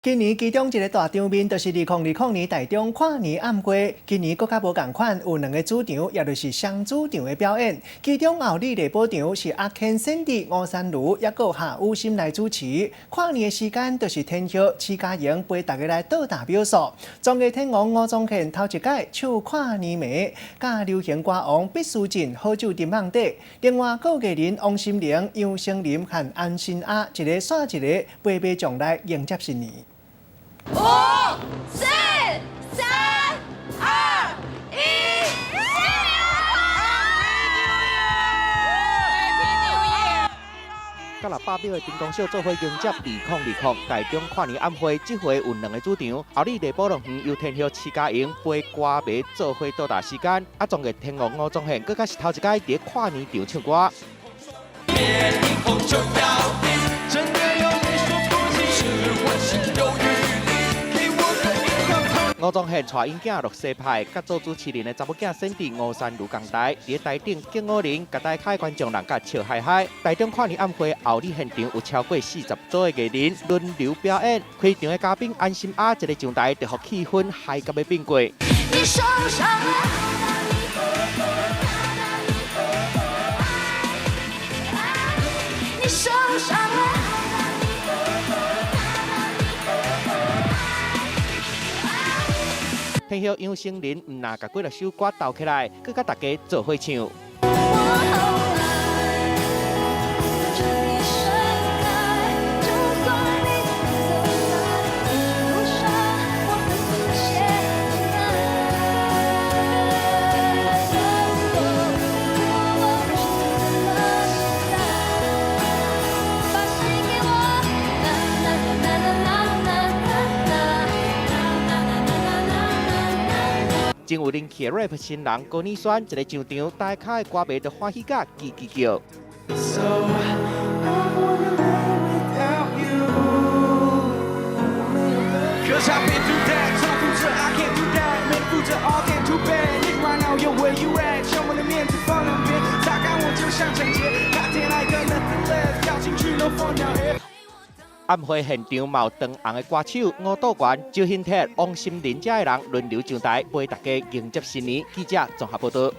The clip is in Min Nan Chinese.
今年其中一个大場面，就是2020年台中跨年暗會。今年閣較無仝款，有兩个主場，也就是雙主場的表演。其中後里麗寶場是阿 Ken、森迪、吳珊如，抑閣夏雨欣來主持。跨年的時間就是天后徐佳瑩陪大家來倒打秒數。綜藝天王吳宗憲頭一擺唱跨年暝，佮流行歌王畢書盡好酒沉甕底。另外，閣有藝人王心凌、楊丞琳和安心亞，一个紲一个陪民眾來迎接新年。五、四、三、二、一，新年快樂！佮600秒的燈光秀做伙迎接2020台中跨年晚會，這回有兩个主場，后里麗寶樂園由天后徐佳瑩陪歌迷做伙倒數時間，啊，綜藝天王吳宗憲閣較是頭一擺佇跨年場唱歌。真的有你說不清，是我心有餘力，給我個一條吳宗憲帶𪜶囝落西派，佮做主持人的查某囝森迪吳珊如仝台，佇台頂敬五零，共台跤的觀眾人佮笑嗨嗨。台中跨年晚會后里現場有超過40組的藝人輪流表演，開場的嘉賓安心亞一个上台，就予氣氛嗨甲欲變過。你受傷了。你受傷了。天后楊丞琳毋若共幾若首歌鬥起來，閣佮大家做伙唱。我後來等著你盛開，就算你走來，一路上我會寫愛。我不知怎麼現在，把心給我。啦啦啦啦啦啦啦啦啦啦啦啦。真有人氣的 rap 新人高爾宣一个上場，台跤的歌迷就歡喜甲吱吱叫。 So I wanna live without you。 Cause I've been through that，重复着 I can't do that，没负责 all damn too bad。Right now yo where you at？将我的面子放兩邊，擦乾我就像搶劫，那天來個 nothing left，跳進去 no fun down here。晚會現場嘛有當紅的歌手吳道元、周興哲、王心凌遮的人輪流上台，陪大家迎接新年。記者綜合報道。